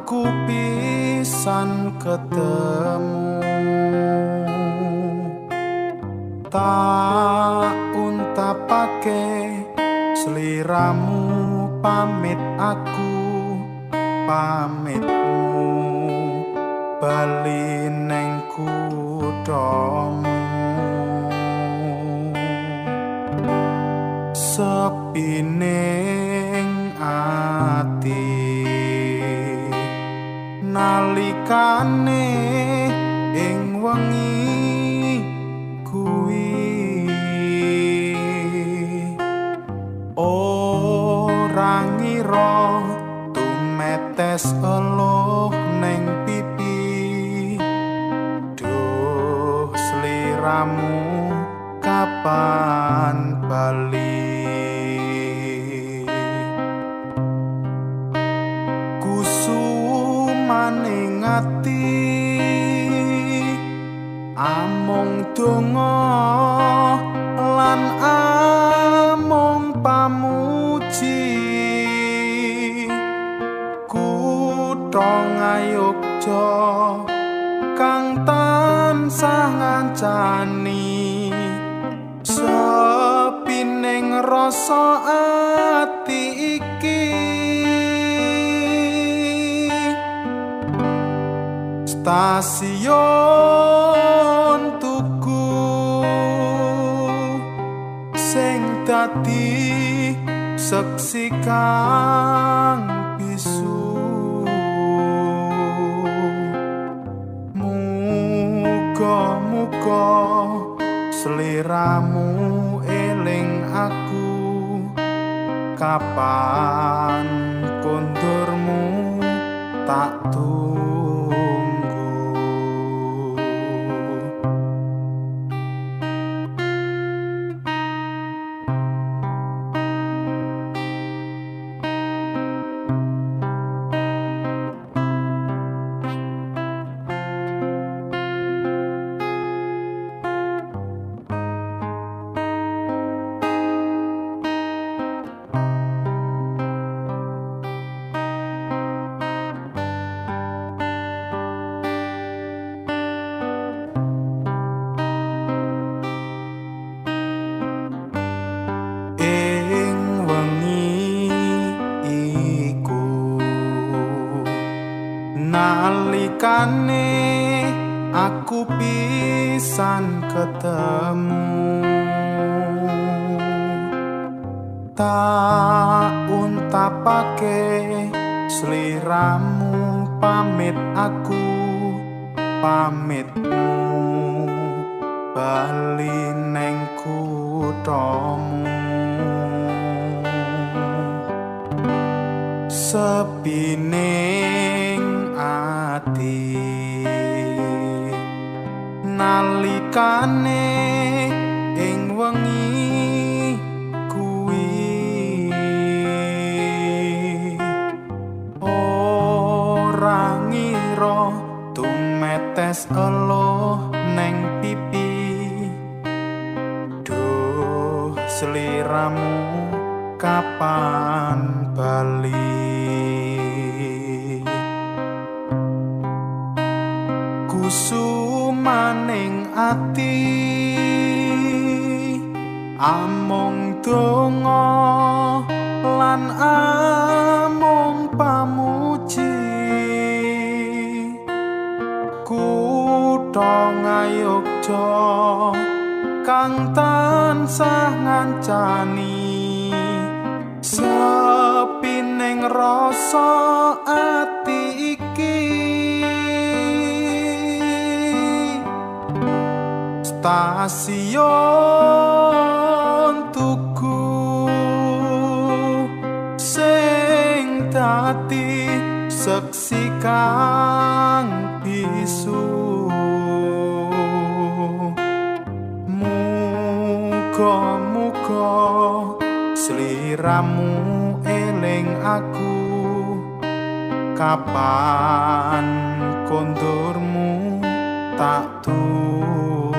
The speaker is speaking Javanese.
aku pisan ketemu. Tak untapake sliramu pamit aku pamitmu bali neng kuthamu. Sepi ning ati nalikane ing wengi kuwi ora ngira tumetes eluh ning pipi. Duh sliramu kapan bali? Kusumaning ati amung donga lan amung pamuji. Kutha Ngayogja kang tansah ngancani sepi ning rasa ati iki. Stasiun Tugu sing dadi seksi kang bisu. Muga-muga sliramu eling aku kapan kondurmu tak tunggu. Ing wengi iku nalikane aku pisan ketemu. Tak untapake sliramu pamit aku pamitmu bali neng kuthamu. Sepi ning ati nalikane ing wengi kuwi ora ngira tumetes eluh neng pipi. Duh sliramu kapan bali? Kusumaning ati amung donga lan amung pamuji. Kutha Ngayogja kang tansah ngancani sepi ning rasa ati iki. Stasiun Tugu sing dadi seksi kang bisu. Muga-muga sliramu eling aku kapan kondurmu tak tunggu.